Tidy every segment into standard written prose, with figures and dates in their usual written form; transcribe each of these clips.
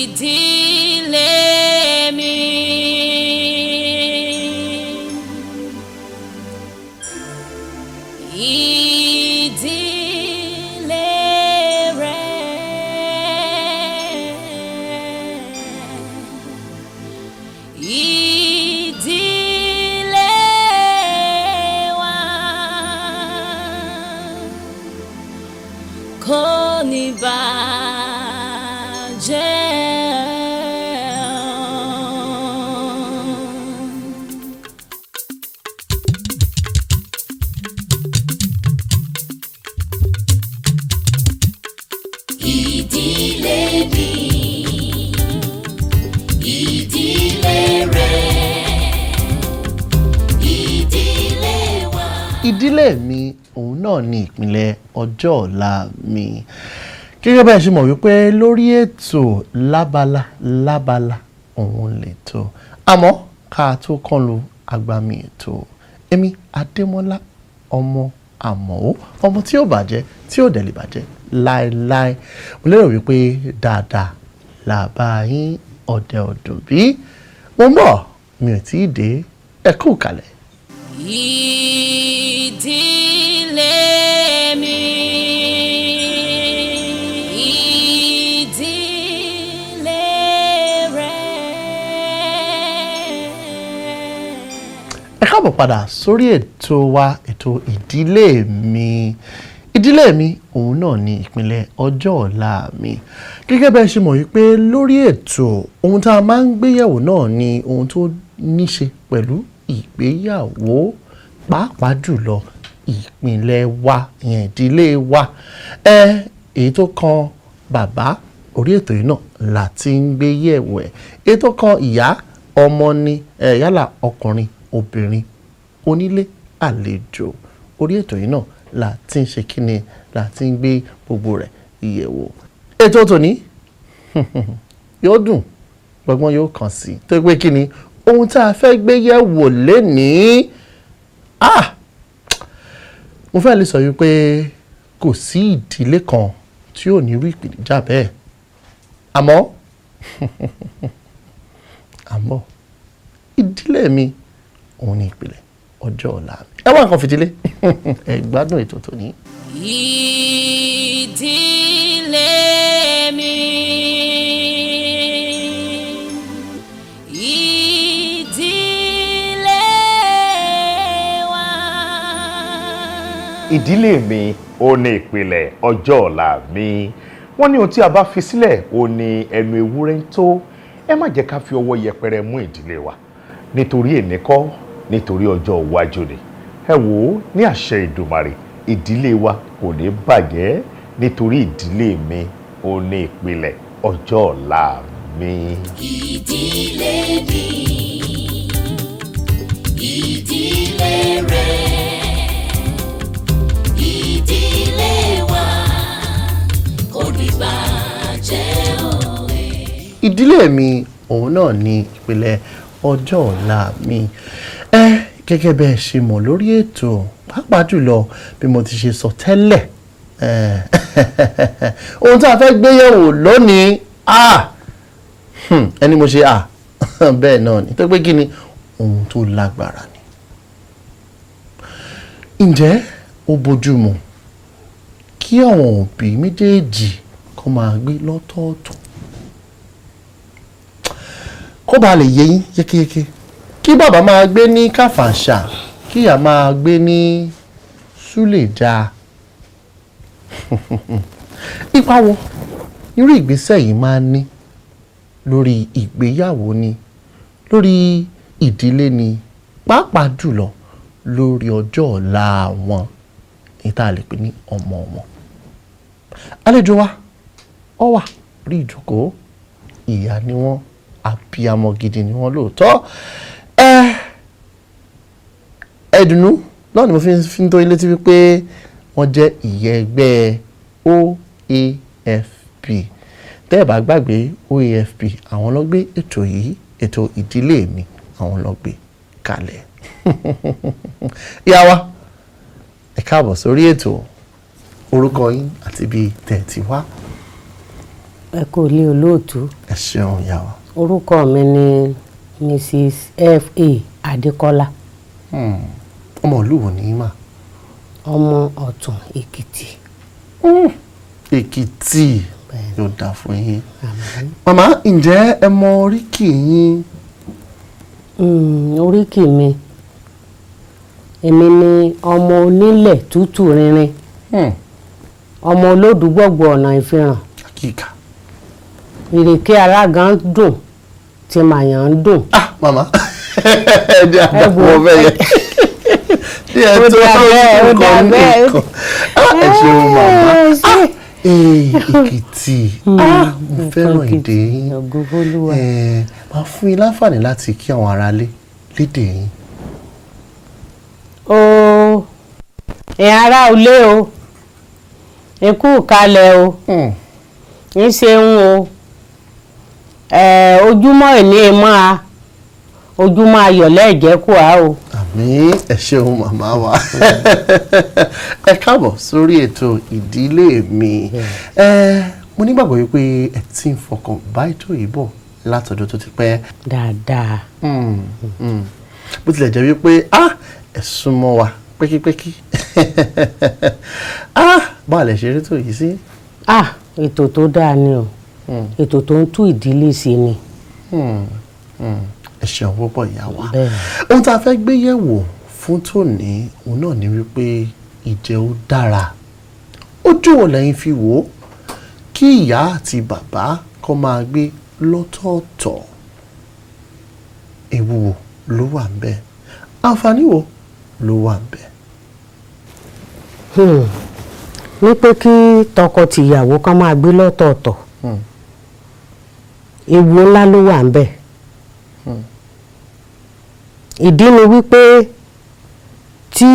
Ìdílé mi. Ìdílé rẹ. Ìdílé wa kò ní bàjẹ́. Ìdílé mi, ìdílé rẹ, ìdílé wa. Ìdílé mi òun náà ni ìpìlẹ̀ ọjọ́ ọ̀la mi. Gẹ́gẹ́ bẹ́ẹ̀ ṣe mọ̀ wípé lórí ètò lábala lábala òun lètò, àmọ́ ká tó kàn lu agbami ètò, èmi Adémọ́lá ọmọ àmọ́ ọmọ tí ó bàjẹ́ tí ó dẹ̀ lè bàjẹ́ láéláé, mo lérò wípé dáadáa làbá yín ọ̀dẹ̀ ọ̀dùn bí. Mo ń bọ̀, mi ò tí ì dé, ẹ kú kalẹ̀. Ìdílé mi, ìdílé rẹ. Ẹ káàbọ̀ padà sórí ètò wa, ètò ìdílé mi. Ìdílé mi òun náà ni ìpìlẹ̀ ọjọ́ ọ̀la mi. Gẹ́gẹ́ bẹ́ẹ̀ ṣe mọ̀ wípé lórí ètò, ohun tá a máa ń gbéyẹ̀wò náà ni ohun tó níṣe pẹ̀lú ìgbéyàwó, pàápàá jùlọ ìpìlẹ̀ wa, ìyẹn ìdílé wa. Ẹ èyí tó kan bàbá, orí ètò yìí náà la ti ń gbéyẹ̀wò ẹ̀. Èyí tó kan ìyá, ọmọ ni ẹ, yálà ọkùnrin, obìnrin, onílé, àlejò, orí ètò yìí náà la ti ń ṣe kíni, la ti ń gbé gbogbo rẹ̀ yẹ̀wò. Ètò tòní yóò dùn gbọ́ngbọ́n, yóò kàn sí tó pé kíni ohun tá a fẹ́ gbé yẹ̀wò lénìí. Ah, mo fẹ́ lè sọ wípé kò sí ìdílé kan tí ò ní rí ìpèníjà bẹ́ẹ̀, àmọ́ ìdílé mi òun ni ìpìlẹ̀ ọjọ́ ọ̀la mi. Ẹ wá nǹkan fìdílé, ẹ gbádùn ètò tòní. Ìdílé mi, ìdílé wa. Ìdílé mi ó ní ìpìlẹ̀ ọjọ́ ọ̀la mi. Wọ́n ní ohun tí a bá fi sílẹ̀ ó ní ẹnu ewúrẹ́ ń tó. Ẹ má jẹ́ ká fi ọwọ́ yẹpẹrẹ mú ìdílé wa, nítorí èní kọ́, nítorí ọjọ́ iwájú ni. Ẹ wò ó, ní àṣẹ Ìdùmarè, ìdílé wa kò ní bàjẹ́, nítorí ìdílé mi ó ní ìpìlẹ̀ ọjọ́ ọ̀la mi. Ìdílé mi, ìdílé rẹ, ìdílé wa kò ní bàjẹ́ òye. Ìdílé mi òun náà ni ìpìlẹ̀ ọjọ́ ọ̀la mi. Ẹ gẹ́gẹ́ bẹ́ẹ̀ ṣe mọ̀ lórí ètò, pàápàá jùlọ bí mo ti ṣe sọ tẹ́lẹ̀, ohun tí a fẹ́ gbé yẹ̀wò lónìí, ah, ẹni mo ṣe ah, bẹ́ẹ̀ náà ni tó pé kí ni ohun tó lágbára ni. Ǹjẹ́ ó bójú mu kí àwọn òbí méjèèjì kó máa gbé lọ́tọ̀ọ̀tọ̀? Kó bá lè yé yín yékéyéké, kí bàbá máa gbé ní Kàfàǹṣà, kí ìyá máa gbé ní Súlèjà, ipa wo irú ìgbésẹ̀ yìí máa ń ní lórí ìgbéyàwó ni, lórí ìdílé ni, pàápàá jùlọ lórí ọjọ́ ọ̀la wọn, èyí tá a lè pè ní ọmọ wọn? Àlejò wa ọ wà rí ìjókòó, ìyá ni wọ́n, abiyamọ gidi ni wọ́n lóòótọ́. Ẹ ẹdùnú náà ni mo fi ń tó ilé tí wípé wọ́n jẹ́ ìyá ẹgbẹ́ OAFP. Tẹ́ ẹ̀ bá gbàgbé, OAFP àwọn ló gbé ètò yìí, ètò ìdílé mi, àwọn ló gbé kalẹ̀. Ìyá wa, ẹ káàbọ̀ sórí ètò. Orúkọ yín àti ibi tẹ̀ ti wá. Ẹ kú ilé, olóòtú. Ẹ ṣeun, ìyá wa. Orúkọ mi ni Mrs F.A. Adékọ́lá. Ọmọ ìlú wo ni mà? Ọmọ Ọ̀tún Èkìtì. Èkìtì, yóò dáa fún yín. Màmá, ǹjẹ́ ẹ mọ oríkì yín? Oríkì mi, èmi ni ọmọ onílẹ̀ tútù rinrin, ọmọ olódùgbọ̀gbọ̀ ọ̀nà ìfihàn. Kíkà. Ìrèké alágan dùn tí màyàn ń dùn. Ah, màmá, ẹ jẹ́ àdàpọ̀ bẹ́ẹ̀ yẹn díẹ̀. Ó tó dà bẹ́ẹ̀, ó dà nǹkan bẹ́ẹ̀. nǹkan. Ah, ẹ ṣeun, màmá. Ah, Èkìtì, ah, mo fẹ́ràn èdè yín. Ògo f'Olúwa. Máa fún yín láǹfààní láti kí àwọn aráalé lédè yín. O ẹ̀yin ará ilé o, ẹ kú kalẹ̀ o, ń ṣeun o. Ojúmọ́ ìní máa ojúmọ́ ayọ̀ lẹ́ẹ̀jẹ́ kù á o. Àmín, ẹ ṣeun, màmá wa. Ẹ káàbọ̀ sórí ètò Ìdílé Mi. Mo nígbàgbọ́ wípé ẹ ti ń fọkàn bá ètò yìí bọ̀ látọjọ́ tó ti pẹ́. Dáadáa. Bó tilẹ̀ jẹ́ wípé ah, ẹ súnmọ́ wa pẹ́kípẹ́kí. Ah, báwo lẹ ṣe rí ètò yìí sí? Ah, ètò tó dáa ni o, ètò tó ń tú ìdílé sí ni. Ẹ ṣeun púpọ̀, ìyá wa. Bẹ́ẹ̀. Ohun tá a fẹ́ gbé yẹ̀wò fún tòní, òun náà ni wípé ìjẹ́ ó dára, ojú wo lẹ́yìn fi wò ó kí ìyá àti bàbá kó máa gbé lọ́tọ̀ọ̀tọ̀? Ewu wo ló wà ń bẹ̀? Àǹfààní wo ló wà ń bẹ̀? Ní pé kí tọkọ-tìyàwó kan máa gbé lọ́tọ̀ọ̀tọ̀, ewu ńlá ló wà ńbẹ̀. Ìdí ni wípé tí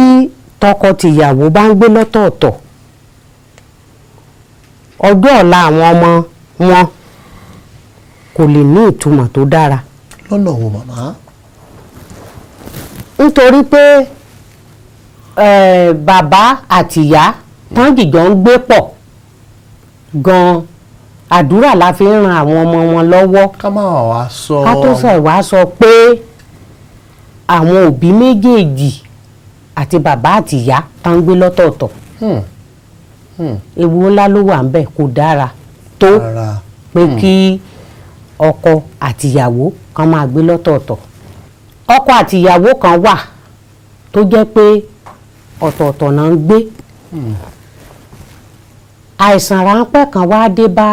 tọkọ-tìyàwó bá ń gbé lọ́tọ̀ọ̀tọ̀, ọjọ́ ọ̀la àwọn ọmọ wọn kò lè ní ìtumọ̀ tó dára. Lọ́nà wo, màmá? Nítorí pé bàbá àtìyá tán jìjọ ń gbé pọ̀ gan-an, àdúrà la fi ń ran àwọn ọmọ wọn lọ́wọ́. Ká má wàá sọ. Ká tó sọ ìwà sọ pé àwọn òbí méjèèjì àti bàbá àtìyá tán ń gbé lọ́tọ̀ọ̀tọ̀, ewu ńlá ló wà ńbẹ̀, kò dára tó Rárá. pé kí ọkọ àtìyàwó kan máa gbé lọ́tọ̀ọ̀tọ̀. Ọkọ àtìyàwó kan wà tó jẹ́ pé ọ̀tọ̀ọ̀tọ̀ náà ń gbé. Àìsàn ráńpẹ́ kan wá dé bá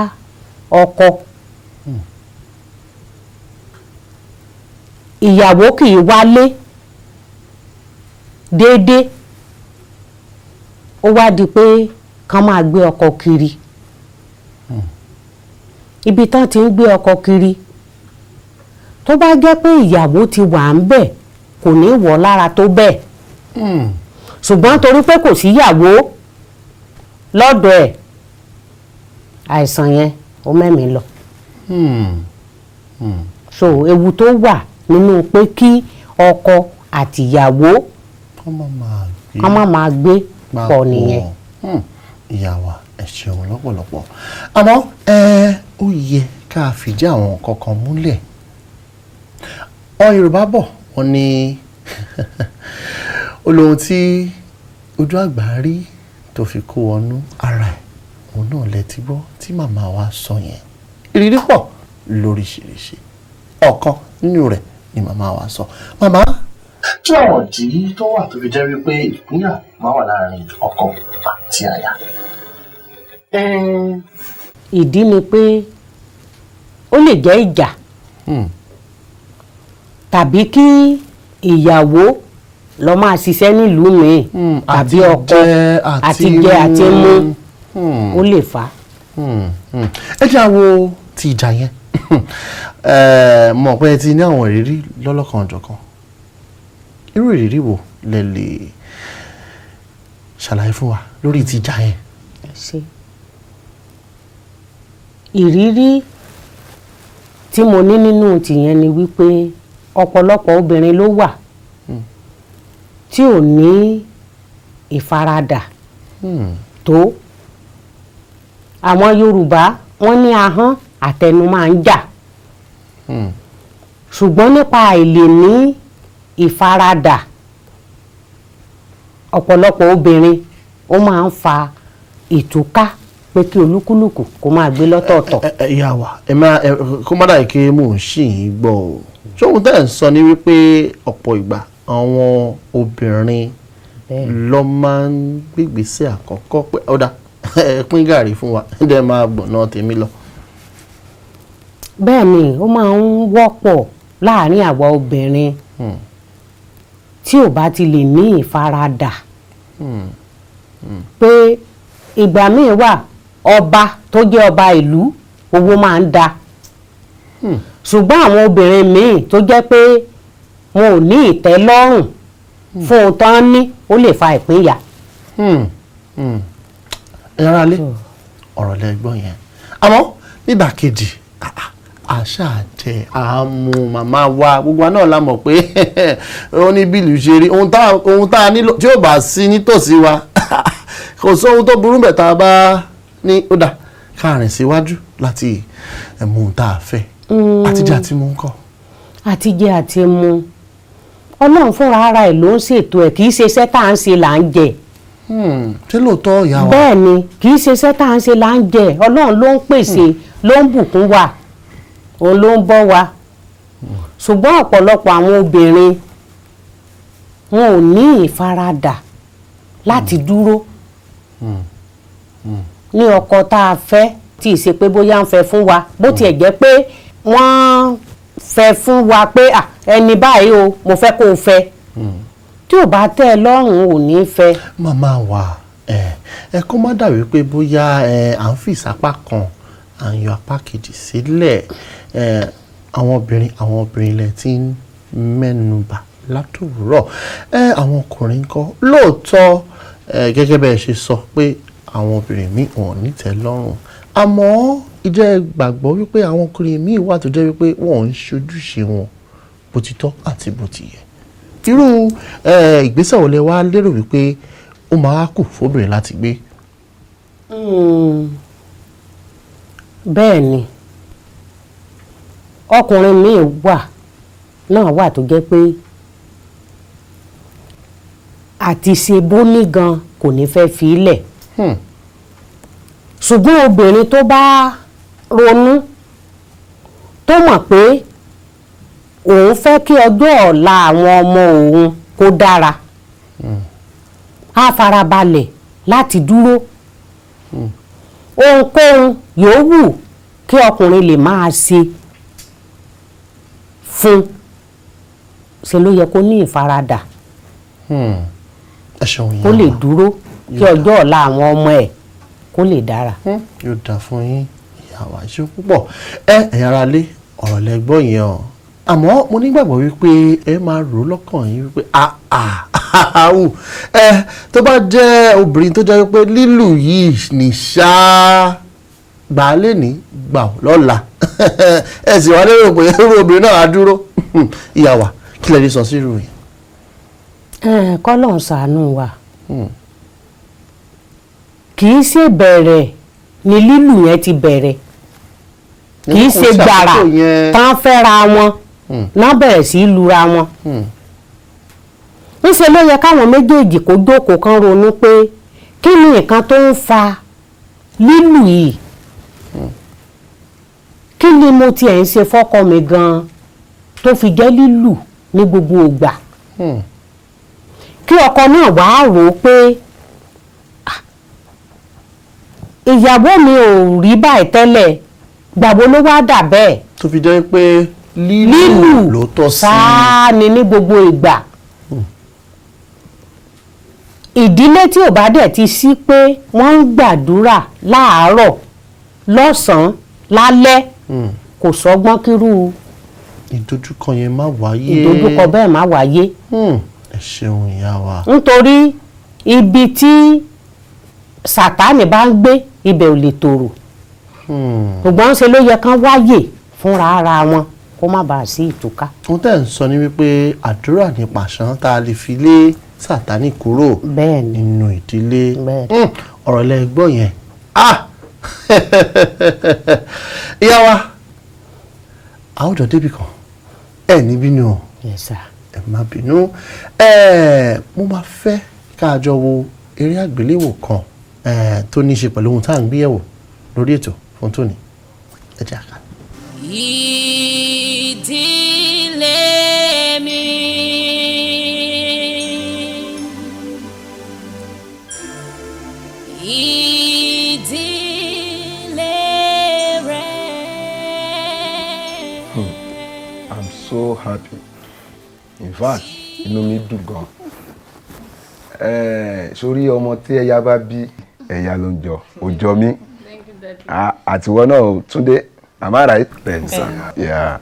ọkọ, ìyàwó kì í wálé déédéé. Ó wá di pé kán máa gbé ọkọ kiri. Ibi tán ti ń gbé ọkọ kiri, tó bá jẹ́ pé ìyàwó ti wà ń bẹ̀, kò ní wọ̀ lára tó bẹ́ẹ̀, ṣùgbọ́n torí pé kò síyàwó lọ́dọ̀ ẹ̀, àìsàn yẹn ó mẹ́mìí lọ. So ewu tó wà nínú pé kí ọkọ àtìyàwó kọ́ má máa gbé kán má máa gbé pọ̀ nìyẹn. Ìyá wa, ẹ ṣeun lọ́pọ̀lọpọ̀. Àmọ́ ẹ ó yẹ ká fìdí àwọn nǹkan kan múlẹ̀. Ọ Yorùbá bọ̀, wọ́n ní olóhun tí ojú àgbà rí tó fi kó wọnú ara ẹ̀, òun náà lẹ ti gbọ́ tí màmá wa sọ yẹn. Ìrírí pọ̀ lóríṣiríṣi, ọ̀kan nínú rẹ̀ ni màmá wa sọ. Màmá, kí àwọn ìdí tó wà tó fi jẹ́ wípé ìpínyà máa wà láàrin ọkọ àti aya? Ìdí ni pé ó lè jẹ́ ìjà tàbí kí ìyàwó lọ máa ṣiṣẹ́ nílùú míì tàbí àti ọkọ jẹ, àti àti jẹ àti mu. mu, ó lè fà á. Ẹ jẹ́ àwo ti ìjà yẹn. Mọ̀ pé ẹ ti ní àwọn ìrírí lọ́lọ́kan-ò-jọ̀kan. Irú ìrírí wo lẹ lè ṣàlàyé fún wa lórí ti ìjà yẹn? Ṣe ìrírí tí mo ní nínú tìyẹn ni wípé ọ̀pọ̀lọpọ̀ obìnrin ló wà tí ò ní ìfaradà tó. Àwọn Yorùbá Wọ́n ní ahọ́n àtẹnu máa ń jà, ṣùgbọ́n nípa àìlè ní ìfaradà ọ̀pọ̀lọpọ̀ obìnrin, ó máa ń fa ìtúká pé kí olúkúlùkù kó máa gbé lọ́tọ̀ọ̀tọ̀. Ẹ ẹ ìyá wa, ẹ má ẹ kó má dàbí kí mò ń ṣì yín gbọ́ o. Ṣóhun tẹ́ ẹ̀ ń sọ ni wípé ọ̀pọ̀ ìgbà àwọn obìnrin ló máa ń gbégbèsè àkọ́kọ́ pé ó dáa, ẹ pín gàrí fún wa, ẹ dẹ́ máa gbọ̀nà tèmi lọ? Bẹ́ẹ̀ ni, ó máa ń wọ́pọ̀ láàárín àwa obìnrin tí ò bá ti lè ní ìfaradà, pé ìgbà míì wà, ọba tó jẹ́ ọba ìlú, owó máa ń da, ṣùgbọ́n àwọn obìnrin míì tó jẹ́ pé wọn ò ní ìtẹ́lọ́rùn fún ohun tán ní, ó lè fa ìpínyà. Ẹ rárá lé ọ̀rọ̀ lẹ gbọ́ yẹn. Àmọ́ nídàkejì, àṣà jẹ àmú màmá wa, gbogbo wa náà la mọ̀ pé ó ní bílù ṣe rí. Ohun tá a nílò tí ó bá sí nítòsí wa, kò sóhun tó burú bẹ̀ tá a bá ní ó dà ká rìn síwájú láti mú ohun tá a fẹ́. Àtijọ́ àti mú ń kọ́. Àtijẹ àti mu, Ọlọ́run fúnra ara ẹ̀ ló ń ṣètò ẹ̀. Kì í ṣe iṣẹ́ tá à ń ṣe là ń jẹ. Ṣé lóòótọ́, ìyá wa? Bẹ́ẹ̀ ni, kì í ṣe iṣẹ́ tá à ń ṣe là ń jẹ. Ọlọ́run ló ń pèsè, ló ń bùkún wa, òun ló ń bọ́ wa. Ṣùgbọ́n ọ̀pọ̀lọpọ̀ àwọn obìnrin, wọn ò ní ìfaradà láti dúró ní ọkọ tá a fẹ́, tí ì ṣe pé bóyá ń fẹ́ fún wa, bó tiẹ̀ jẹ́ pé wọ́n fẹ́ fún wa pé, "Ah, ẹni báyìí o, mo fẹ́ kó o fẹ́." Tí ò bá tẹ́ ẹ lọ́rùn, ò ní fẹ́. Màmá wa, ẹ kó má dàbí pé bóyá ẹ à ń fi ìsapá kan, à ń yọ apá kejì sílẹ̀. Ẹ àwọn obìnrin lẹ ti ń mẹ́nubà látòwúrọ̀. Ẹ àwọn ọkùnrin ńkọ́? Lóòótọ́, ẹ gẹ́gẹ́ bẹ́ẹ̀ ṣe sọ pé àwọn obìnrin míì, wọn ò ní tẹ́ lọ́rùn, àmọ́ ìjẹ́ gbàgbọ́ wípé àwọn ọkùnrin míì wà tó jẹ́ wípé wọ́n ò ń ṣojúṣe wọn bó ti tọ́ àti bó ti yẹ. Irú ìgbésẹ̀ wo lẹ wá lérò wípé ó máa kù fóbìnrin láti gbé? Bẹ́ẹ̀ ni, ọkùnrin míì wà náà wà tó jẹ́ pé àti ṣe bó ní gan kò ní fẹ́ fi í lẹ̀. Ṣùgbọ́n obìnrin tó bá ronú, tó mọ̀ pé òun fẹ́ kí ọjọ́ ọ̀la àwọn ọmọ òun kó dára, á farabalẹ̀ láti dúró. Ohunkóhun yòówù kí ọkùnrin lè máa ṣe fún ṣe, ló yẹ kó ní ìfaradà Ẹ ṣeun, kó ìyá lè wa. dúró kí ọjọ́ ọ̀la àwọn ọmọ ẹ̀ kó lè dára. Yóò dáa fún yín, ìyá wa, ṣe púpọ̀. Ẹ ẹ̀yin ará lé, ọ̀rọ̀ lẹ gbọ́ yẹn o. Àmọ́ mo nígbàgbọ́ wípé ẹ máa rò ó lọ́kàn yín wípé àhù ẹ tó bá jẹ́ obìnrin tó jẹ́ wípé lílù yìí ní ṣáá gbà á lé ní gbà ó lọ́la, ẹ sì wá lérò pé irú obìnrin náà á dúró. Ìyá wa, kí lẹ lè sọ sí irú yẹn? Kọ́lọ́run ṣàánú wa. Kì í ṣe bẹ̀rẹ̀ ni lílù yẹn ti bẹ̀rẹ̀, kì í ṣe gbàrà àkókò yẹn. Tán fẹ́ra wọn náà bẹ̀rẹ̀ sí í lura wọn. Ńṣe ló yẹ káwọn méjèèjì kó jókòó, kán ronú pé kí ni nǹkan tó ń fa lílù yìí, kí ni mo tiẹ̀ ń ṣe fọ́kọ mi gan-an tó fi jẹ́ lílù ní gbogbo ìgbà. Kí ọkọ náà wàá rò ó pé, "Ah, ìyàwó mi ò rí báyìí tẹ́lẹ̀, gbàgbó ló wá dà bẹ́ẹ̀?" Tó fi jẹ́ pé lílù Lílù ló tọ́ sí. Sáá ni ní gbogbo ìgbà. Ìdílé tí ò bá dẹ̀ ti sí pé wọ́n ń gbàdúrà láàárọ̀, lọ́sàn-án, lálẹ́, kò sọ́gbọ́n kírú ìdojúkọ yẹn má wáyé. Ìdojúkọ bẹ́ẹ̀ má wáyé. Ẹ ṣeun, ìyá wa. Nítorí ibi tí Sàtánì bá ń gbé, ibẹ̀ ò lè tòrò. Ṣùgbọ́n ṣe ló yẹ kán wáyè fúnra ara wọn kó má bàa sí ìtúká. Ohun tẹ́ ẹ̀ ń sọ ni wípé àdúrà ní pàṣán tá a lè fi lé Sàtánì kúrò Bẹ́ẹ̀ ni. nínú ìdílé. Bẹ́ẹ̀. Ọ̀rọ̀ ilẹ̀ gbọ́ yẹn. Ah, Ìyá wa, a ó jọ débì kan, ẹ ní bínú o. Yes, sir. Ẹ má bínú. Ẹ mo máa fẹ́ ká jọ wo eré àgbéléwò kan tó ní í ṣe pẹ̀lú ohun tá à ń gbéyẹ̀wò lórí ètò fún tòní. Ẹ jẹ́ àká. Ìdílé mi. Ìdílé rẹ. I'm so happy. In fact, inú mi dùn gan. Sórí ọmọ tí ẹ̀yà bá bí, ẹ̀yà ló ń jọ, ò jọ mí. Àtiwọ́ náà, Túndé, am I right? Bẹ́ẹ̀ni sir. Yeah,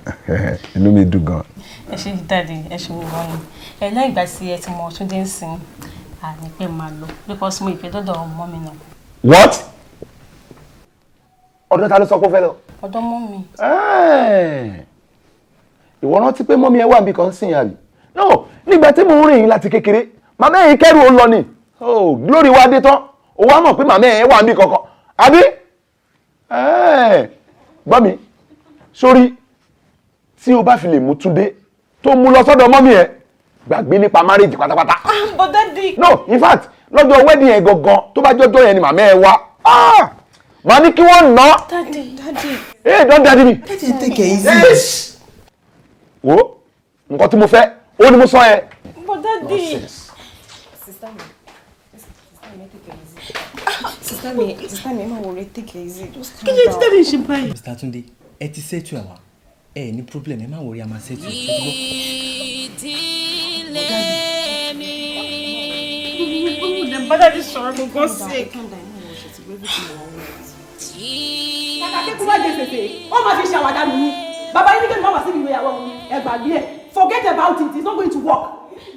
inú mi dùn gan. Ẹ ṣe, Daddy, ẹ ṣe gbogbo ọ̀hún. Ẹ lẹ́yìn ìgbà tí ẹ ti mọ Túndé ń sìn, àní pé máa lọ because mo ìfẹ́ dọ́dọ̀ ọmọ mi náà. What? Ọ̀dọ̀ ta ló sọ pé ó fẹ́ lọ? Ọ̀dọ̀ mummy. Ìwọ rántí pé mummy ẹ wà níbi kan sìn, àbí? No, nígbà tí mò ń rìn yín láti kékeré, màmá ẹ̀yìn kẹ́rù ó lọ ni. Oh, glory wá dé tán. Ó wá mọ̀ pé màmá ẹ̀ wà níbi kankan. Àbí? Gbọ́ mi, sórí tí o bá fi lè mú Túndé tó mú lọ sọ́dọ̀ mummy ẹ̀, gbàgbé nípa marriage pátápátá. But Daddy. No, in fact, lọ́jọ́ wedding yẹn gangan, tó bá jọ́jọ́ yẹn ni màmá ẹ̀ wá. Ah! Màá ní kí wọ́n nà. Daddy, Daddy. Hey, don't daddy me. Daddy, take it easy. Yes. Wo, nǹkan tí mo fẹ́, ó ní mo sọ yẹn. But Daddy. Sister mi, sister mi, take it easy. Sister mi, sister mi, ẹ má worry, take it easy. Just calm Kí ló down. tí Daddy ń ṣe báyìí? Mr. Túndé, ẹ ti settle ẹ̀ wá. Ẹ ní problem, ẹ má worry, a máa settle ẹ̀, ṣé ti gbọ́? Ìdílé mi. Bá Daddy sọ̀rọ̀, for God's sake. Kàkà kíkú bá jẹ sèse, ó máa fi ṣàwàdà nù ní. Bàbá yín ní kí n má wá síbi ìgbéyàwó òun, ẹ gbàgbé ẹ. Forget about it, it's not going to work.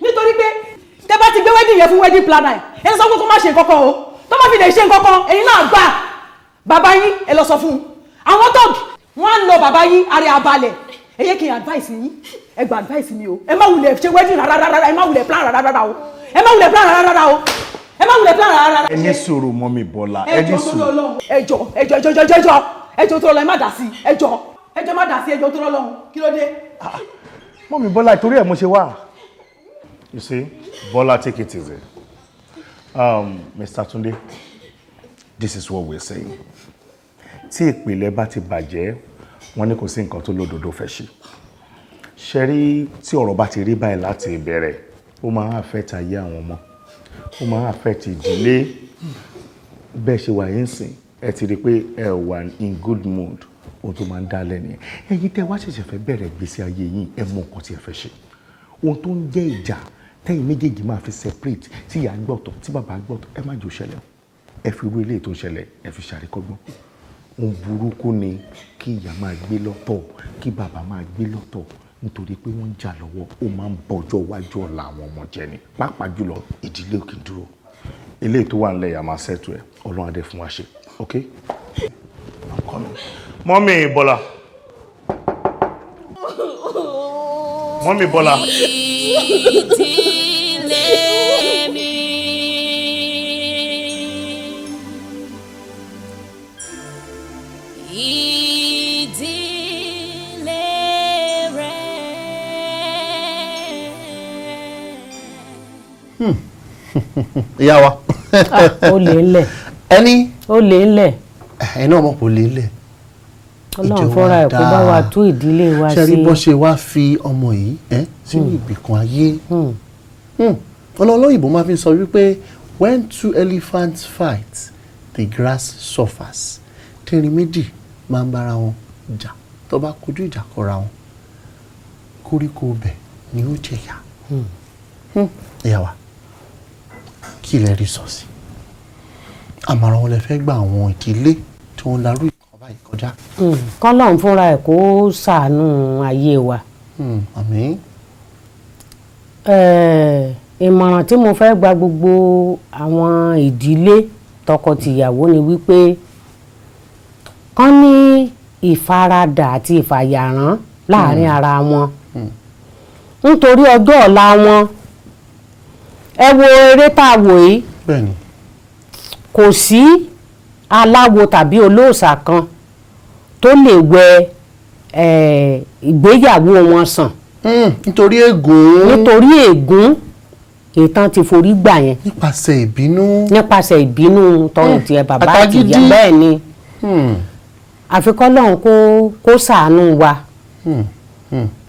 Nítorí pé tẹ bá ti gbé wedding yẹn fún wedding planner ẹ, ẹ sọ pé kó má ṣe nǹkan kan o. Tó bá fi lè ṣe nǹkan kan, ẹ̀yin náà gbà. Bàbá yín, ẹ lọ sọ fún un. Àwọn tọ́ọ̀gì wọ́n á lọ bàbá yín, ara abalẹ̀. Ẹ yé kí n advice yín, ẹ gba advice mi o. Ẹ má wulẹ̀ ṣe wedding rárá rárá, ẹ má wulẹ̀ plan rárá rárá o. Ẹ má wulẹ̀ plan rárá rárá o. Ẹ má wulẹ̀ plan rárá rárá. Ẹ ní sùúrù, mummy Bọ́lá, ẹ ní Ẹjọ́ tó sùúrù. lọ, ẹjọ́, ẹjọ́, ẹjọ́, ẹjọ́, ẹjọ́, ẹjọ́ tó lọ, ẹ má dà sí, ẹjọ́, ẹjọ́, má dà sí, ẹjọ́ tó lọ lọ́hùn, kí ló dé? Mummy Bọ́lá, ìtorí ẹ̀ mo ṣe wá. You see, Bọ́lá, take it easy. Mr. Tunde, this is what we're saying. Tí ìpìlẹ̀ bá ti bàjẹ́, wọ́n ní kò sí nǹkan tó lódodo fẹ́ ṣe. Ṣe rí, tí ọ̀rọ̀ bá ti rí báyìí láti ìbẹ̀rẹ̀, ó máa ń affect ayé àwọn ọmọ, ó máa ń affect ìdílé. Bẹ́ẹ̀ ṣe wà yín sìn, ẹ ti rí i pé ẹ wà in good mood, ohun tó máa ń dá lẹ́nu yẹn. Ẹ̀yin tẹ́ wá ṣẹ̀ṣẹ̀ fẹ́ bẹ̀rẹ̀ ìgbésí ayé yín, ẹ mọ nǹkan tí ẹ fẹ́ ṣe. Ohun tó ń jẹ́ ìjà tẹ́yìn méjèèjì máa fi separate, tí ìyá gbọ́tọ̀, tí bàbá gbọ́tọ̀, ẹ má jò ṣẹlẹ̀ o. Ẹ fi irú eléyìí tó ń ṣẹlẹ̀, ẹ fi ṣàríkọ́gbọ́n. Ohun burúkú ni kí ìyá máa gbé lọ́tọ̀, kí bàbá máa gbé lọ́tọ̀ nítorí pé wọ́n ń jà lọ́wọ́. Ó máa ń bọjọ́ wájú ọ̀la àwọn ọmọ jẹ ni, pàápàá jùlọ ìdílé òkè dúró. Eléyìí tó wà nílẹ̀ yà máa settle ẹ̀. Ọlọ́run adé fún wa ṣe. Ok, I'm coming. Mummy Bọ́lá, Mummy Bọ́lá. Ìdílé mi. Ìdílé rẹ. Ìyá wa. Ó lè ńlẹ̀. Ẹni. Ó lè ńlẹ̀. Ẹ náà mọ̀ kò lè lẹ̀. Ọlọ́run fúnra ẹ̀ kó bá wa tú ìdílé wa ṣe rí sí. bó ṣe wá fi ọmọ yìí ẹ sínú ìgbèkùn ayé. Ọlọ́ọ̀lọ́yìnbó máa fi sọ wípé when two elephants fight, the grass suffers. Tẹ́rin méjì máa ń bára wọn jà, tó bá kojú ìjà kọra wọn, koríko bẹ̀ ni ó jẹ̀yà. Ìyá wa, kí lẹ rí sọ sí àmọ̀ràn wọn lẹ fẹ́ gba àwọn ìdílé tí wọ́n larú ìkan báyìí kọjá? Kọ́lọ́run fúnra ẹ̀ kó ṣàánú ayé wa. Àmín. Ìmọ̀ràn tí mo fẹ́ gba gbogbo àwọn ìdílé tọkọ-tìyàwó ni wípé kán ní ìfaradà àti ìfàyàrán láàrin ara wọn nítorí ọjọ́ ọ̀la wọn. Ẹ wo eré tá a wò yìí. Bẹ́ẹ̀ni. Kò sí Aláwo tàbí olóòṣà kan tó lè wẹ ìgbéyàwó wọn sàn. Nítorí ègún. Nítorí ègún ìtàn ti forí gbà yẹn. Nípasẹ̀ ìbínú. Nípasẹ̀ ìbínú tọrùn tiẹ̀ bàbá àti ìyá Àtagídí. Bẹ́ẹ̀ ni, àfi k'Ọlọ́run kó ṣàánú wa,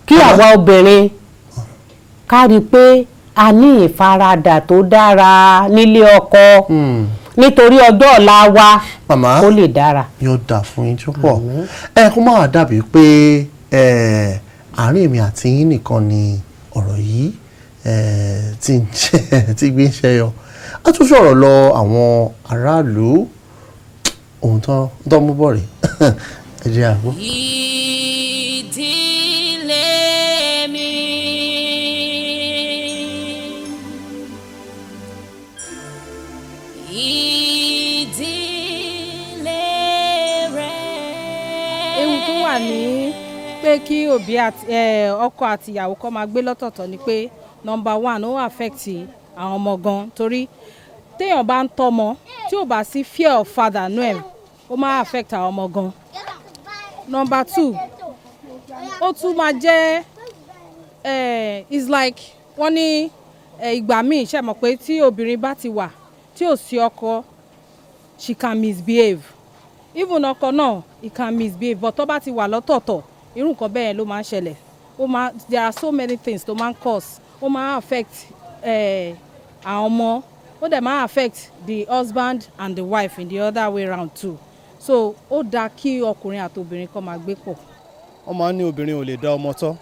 kí àwa obìnrin ká rí i pé a ní ìfaradà tó dára nílé ọkọ, nítorí ọjọ́ ọ̀la wa Màmá, kó lè dára. Yóò dà fún yín tó pọ̀. Ẹ kó má wàá dàbí pé àárín èmi àti yín nìkan ni ọ̀rọ̀ yìí tí ń ṣe tí gbé ń ṣẹyọ. A tún sọ̀rọ̀ lọ àwọn aráàlú, ohun tó mú bọ̀ rè, ẹ jẹ́ àgbo. Ìdílé mi. Ìdílé rẹ. Ewu tó wà ní pé kí òbí àti ọkọ àti ìyàwó kó máa gbé lọ́tọ̀ọ̀tọ̀ ni pé, number one, ó affect àwọn ọmọ gan, torí téèyàn bá ń tọ́mọ tí ò bá sí fear of father nú ẹ̀, ó máa affect àwọn ọmọ gan. Number two, ó tún máa jẹ́ it's like wọ́n ní ìgbà míì, ṣe mọ̀ pé tí obìnrin bá ti wà tí ò sí ọkọ, she can misbehave. Even ọkọ náà, he can misbehave, but tó bá ti wà lọ́tọ̀ọ̀tọ̀, irú nǹkan bẹ́ẹ̀ ló máa ń ṣẹlẹ̀. Ó máa, there are so many things tó máa ń cause. Ó máa affect àwọn ọmọ, ó dẹ̀ máa affect the husband and the wife in the other way round too. So ó dáa kí ọkùnrin àti obìnrin kó máa gbé pọ̀. Wọ́n máa ń ní obìnrin ò lè dá ọmọ tọ́.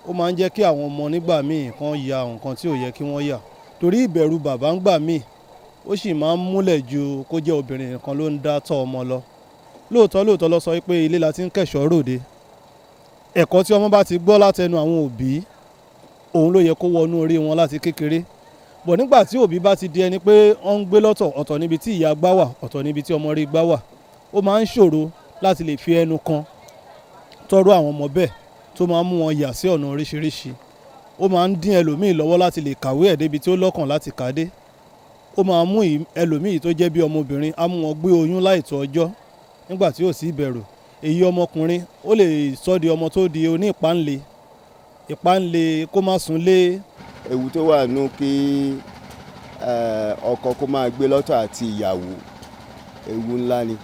Ó máa ń jẹ́ kí àwọn ọmọ nígbà míì kan ya nǹkan tí ò yẹ kí wọ́n yà, torí ìbẹ̀rù bàbá ń gbà míì, ó sì máa ń múlẹ̀ ju kó jẹ́ obìnrin nìkan ló ń dá tọ́ ọmọ lọ. Lóòótọ́ lóòótọ́ ló sọ pé ilé la ti ń kẹ̀ṣọ́ ròde. Ẹ̀kọ́ tí ọmọ bá ti gbọ́ látẹnu àwọn òbí, òun ló yẹ kó wọnú orí wọn láti kékeré bọ̀. Nígbà tí òbí bá ti di ẹni pé wọ́n ń gbé lọ́tọ̀, ọ̀tọ̀ níbi tí ìyá gbá wà, ọ̀tọ̀ níbi tí ọmọ rí gbá wà, ó máa ń ṣòro láti lè fi ẹnu kan tọ́rọ àwọn ọmọ bẹ́ẹ̀, tó máa ń mú wọn yà sí ọ̀nà oríṣiríṣi. Ó máa ń dín ẹlòmíì lọ́wọ́ láti lè kàwé ẹ̀ débi tí ó lọ́kàn láti kà dé. Ó máa mú ẹlòmíì tó jẹ́ bí ọmọbìnrin, á mú wọn gbé oyún láìtó ọjọ́ nígbà tí ò sí ìbẹ̀rù. Èyí ọmọkùnrin, ó lè sọ di ọmọ tó di oní ìpáǹle ìpáǹle, kó má súnlé. Ewu tó wà nù kí ọkọ kó máa gbé lọ́tọ̀ àti ìyàwó, ewu ńlá ni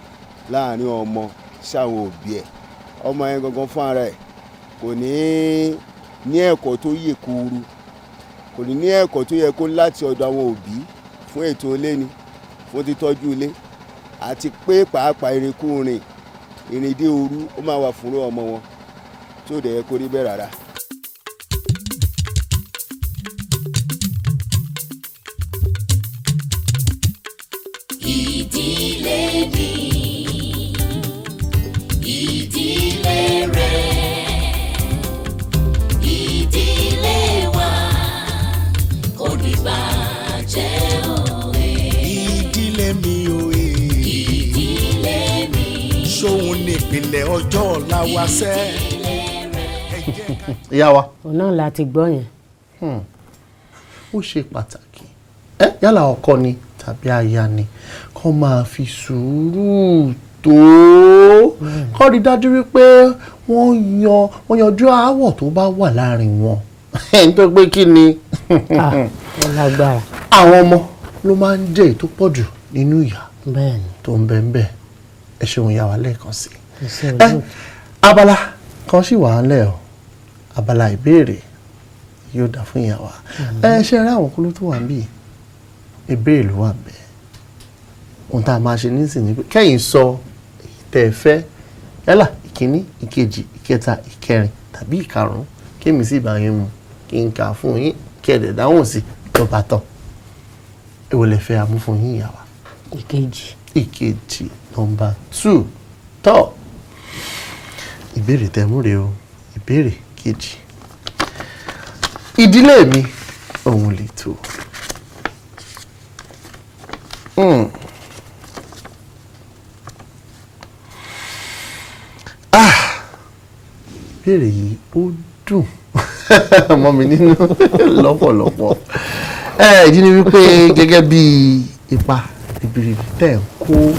láàrin ọmọ sáwọn òbí ẹ̀. Ọmọ yẹn gangan fún ara ẹ̀ kò ní ní ẹ̀kọ́ tó yè kuuru, kò ní ní ẹ̀kọ́ tó yẹ kó láti ọ̀dọ̀ àwọn òbí fún ètò ilé ni, fún títọ́jú ilé, àti pé pàápàá irinkúrin ìrìndé òru ó máa wà fúnrú ọmọ wọn, tí ò dẹ̀ yẹ kó rí bẹ́ẹ̀ rárá. Ìdílé mi, ìdílé rẹ, ìdílé wa kò ní bàjẹ́ òye. Ìdílé mi òye. Ìdílé mi. Ṣóun ní ìpìlẹ̀ ọjọ́ ọ̀la wa sẹ́. Ìyá wa. Òun náà la ti gbọ́ yẹn. Ó ṣe pàtàkì, ẹ yálà ọkọ ni tàbí aya ni, kó máa fi sùúrù tó, kó rí dájú wípé wọ́n yanjú aáwọ̀ tó bá wà láàrin wọn, nítorí pé kí ni, Ó lágbára. Àwọn ọmọ ló máa ń jẹ́ èyí tó pọ̀ jù nínú ìyà tó ń bẹ ń bẹ. Ẹ ṣeun ìyá wa lẹ́ẹ̀kan sí i. Ẹ abala kan sì wà á lẹ̀ o, abala ìbéèrè. Yóò dà fún ìyá wa. Ẹ ṣe rí àwọn kúlú tó wà ń bì, ìbéèrè ló wà ń bẹ. Ohun tá a máa ṣe nísìnyí pé kẹ́yìn sọ èyí tẹ́ ẹ fẹ́, yálà ìkíní, ìkejì, ìkẹta, ìkẹrin tàbí ìkarùn-ún, kémi sì bá yín mu kí n kà fún yín, kí ẹ dẹ̀ dáhùn sí tó bá tán. Èwo lẹ fẹ́ amú fún yín, ìyá wa? Ìkejì. Ìkejì, number two. Tọ́ ìbéèrè tẹ́ mú rèé o, ìbéèrè kejì. Ìdílé mi òun lè tó. Ah, ìbéèrè yìí ó dùn mọ́ mi nínú lọ́pọ̀lọpọ̀. Ẹ ìdí ni wípé gẹ́gẹ́ bí ipa ribiribi tẹ́ ẹ̀ ń kó kókó,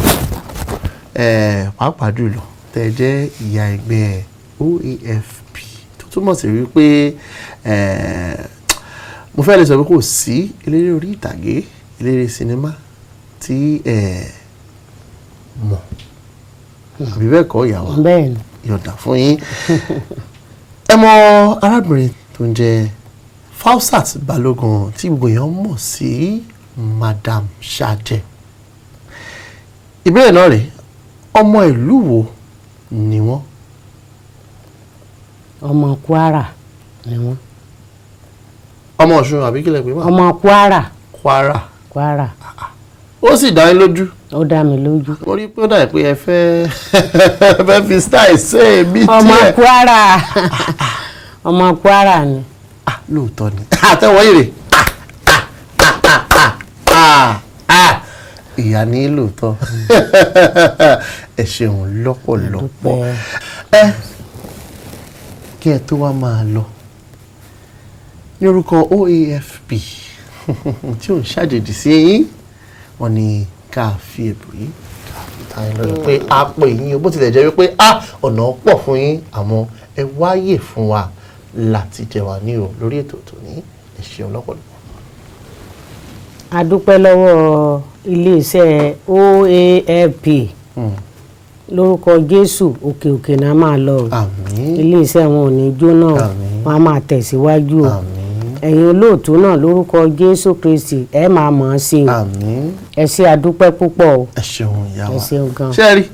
pàápàá jùlọ tẹ́ jẹ́ ìyá ẹgbẹ́ OAFP, tó túmọ̀ sí wípé mo fẹ́ lè sọ pé kò sí eléré orí ìtàgé, eléré sinimá tí mọ̀, àbí bẹ́ẹ̀ kọ́ ìyá wa? Bẹ́ẹ̀ni. Yọ̀dà fún yín. Ẹ mọ arábìnrin tó ń jẹ́ Fausat Balógun tí gbogbo èèyàn mọ̀ sí Madam Ṣadé. Ìbéèrè náà rèé, ọmọ ìlú wo ni wọ́n? Ọmọ Kwara ni wọ́n. Ọmọ Ọ̀ṣun àbí kílẹ̀ pé wọ́n? Ọmọ Kwara. Kwara. Kwara. Ó sì dá yín lójú? Ó dá mi lójú. Mo rí pé ó dà pé ẹ fẹ́ fi style ṣe èmi díẹ̀. Ọmọ Kwara, ọmọ Kwara ni. Lóòótọ́ ni. Àtẹ̀wọ́ èrè ìyá ní lóòótọ́. Ẹ ṣeun lọ́pọ̀lọpọ̀. Ẹ kí ẹ tó wá máa lọ, ní orúkọ OAFP tí ò ń ṣàjèjì sí yín, wọ́n ní ká fi ẹ̀bùn yìí ká fi ta yín lọ́rẹ pé a pè yín o, bó tilẹ̀ jẹ́ wípé a ọ̀nà pọ̀ fún yín, àmọ́ ẹ wáyè fún wa láti jẹ wá ní o lórí ètò tòní. Ẹ ṣeun lọ́pọ̀lọpọ̀. A dúpẹ́ lọ́wọ́ iléeṣẹ́ OAFP. Lórúkọ Jésù, òkè òkè náà máa lọ o. Iléeṣẹ́ wọn ò ní jóná o, wọn á máa tẹ̀síwájú o. Ẹ̀yin olóòtú náà, lórúkọ Jésù Kristi, ẹ máa mọ̀ ọ́n sí o. Ẹ ṣé, a dúpẹ́ púpọ̀ o. Ẹ ṣeun ìyá wa. Ẹ ṣeun gan. Ṣé rí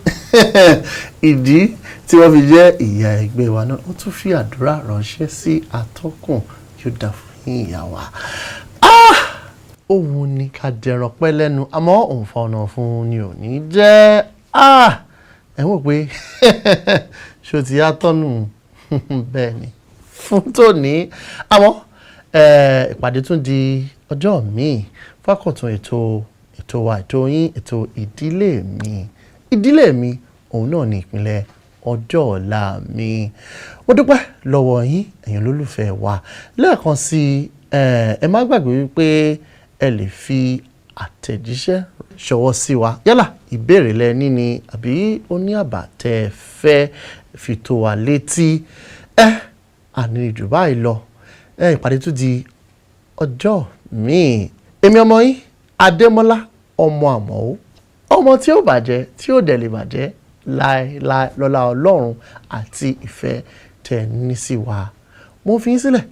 ìdí tí wọ́n fi jẹ́ ìyá ẹgbẹ́ wa náà, ó tún fi àdúrà ránṣẹ́ sí atọ́kùn. Yóò dà fún yín ìyá wa. Òun ni ká dẹran pẹ́ lẹ́nu, àmọ́ òun fa ọ̀nà fún ni ò ní jẹ́. Ẹ wò pé ṣó ti yá tọ́nù? Bẹ́ẹ̀ ni fún tòní, àmọ́ ìpàdé tún di ọjọ́ míì fákọ̀tún ètò wa, ètò yín, ètò ìdílé mi. Ìdílé mi òun náà ní ìpínlẹ̀ ọjọ́ ọ̀la mi. Mo dúpẹ́ lọ́wọ́ yín, ẹ̀yin olólùfẹ́ wa. Lẹ́ẹ̀kan sí, ẹ má gbàgbé wípé ẹ lè fi àtẹ̀jíṣẹ́ ṣọwọ́ sí wa, yálà ìbéèrè lẹ ní ni àbí ó ní àbá tẹ́ ẹ fẹ́ fi tó wa létí. Ẹ àní jù báyìí lọ. Ẹ ìpàdé tún di ọjọ́ míì. Èmi ọmọ yín Adémọ́lá ọmọ Àmọ̀ó, ọmọ tí ó bàjẹ́ tí ó dẹ̀ lè bàjẹ́ láéláé lọ́lá Ọlọ́run àti ìfẹ́ tẹ́ ní sí wa. Mo fi yín sílẹ̀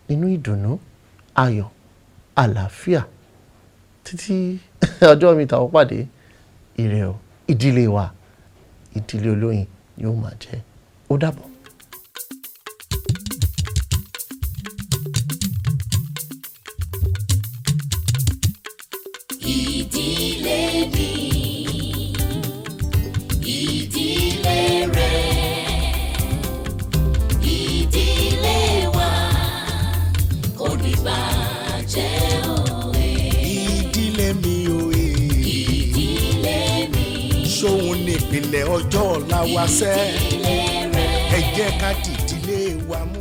nínú ìdùnnú, ayọ̀, àlàáfíà títí ọjọ́ mi tàwọn pàdé. Ire o. Ìdílé wa, ìdílé olóyin yóò máa jẹ́. Ó dàbọ̀. Ìdílé mi, ìdílé rẹ, ìdílé wa kò ní bàjẹ́ òye. Ìdílé mi òye. Ìdílé mi, ṣóun ní ìpìlẹ̀ ọjọ́ ọ̀la wa sẹ́. Ìdílé rẹ, ẹ jẹ́ ká dìdílé wa mú.